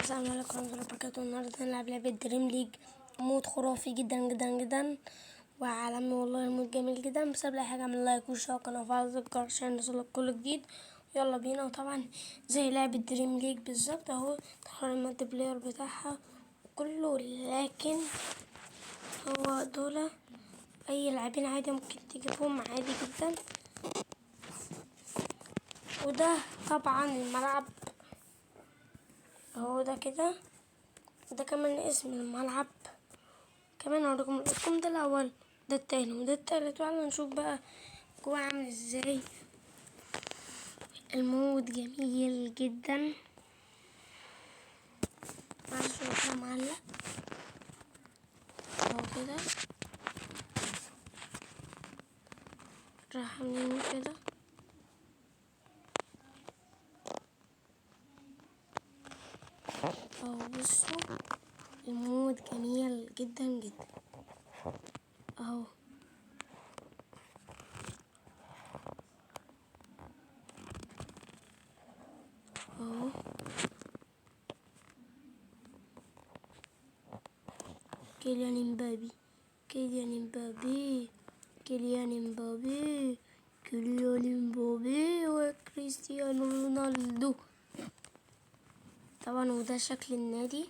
السلام عليكم ورحمة الله وبركاته. النهاردة هنلعب لعبة Dream League، mode خرافي جدا جدا جدا وعالمي، والله ال mode جميل جدا. بس قبل اي حاجة اعمل like واشتراك وفعل زر الجرس عشان يوصلك كل جديد. يلا بينا. وطبعا زي لعبة Dream League بالظبط اهو، تختار ال multiplayer بتاعها كله، لكن هو دول اي لاعبين عادي ممكن تجيبهم عادي جدا. وده طبعا الملعب اهو ده كده، ده كمان اسم الملعب. كمان اوريكم الارقام، ده الاول ده التاني وده التالت. وعلى نشوف بقى جوه عامل ازاي. ال mode جميل جدا. معلش هو كده معلق اهو كده، راح عاملين كده. اهو بصوا ال mode جميل جدا جدا اهو. اهو كيليان امبابي، كيليان امبابي، كيليان امبابي، كيليان امبابي وكريستيانو رونالدو. طبعا وده شكل النادي،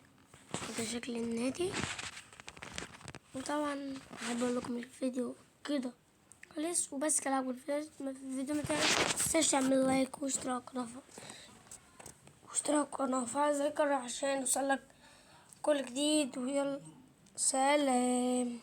وده شكل النادي. وطبعا احب اقول لكم الفيديو كده خلص وبس. كلام الفيديو بتاعي، متنساش تعمل like واشتراك واشتراك وفعل زر الجرس عشان يوصلك كل جديد. ويلا سلام.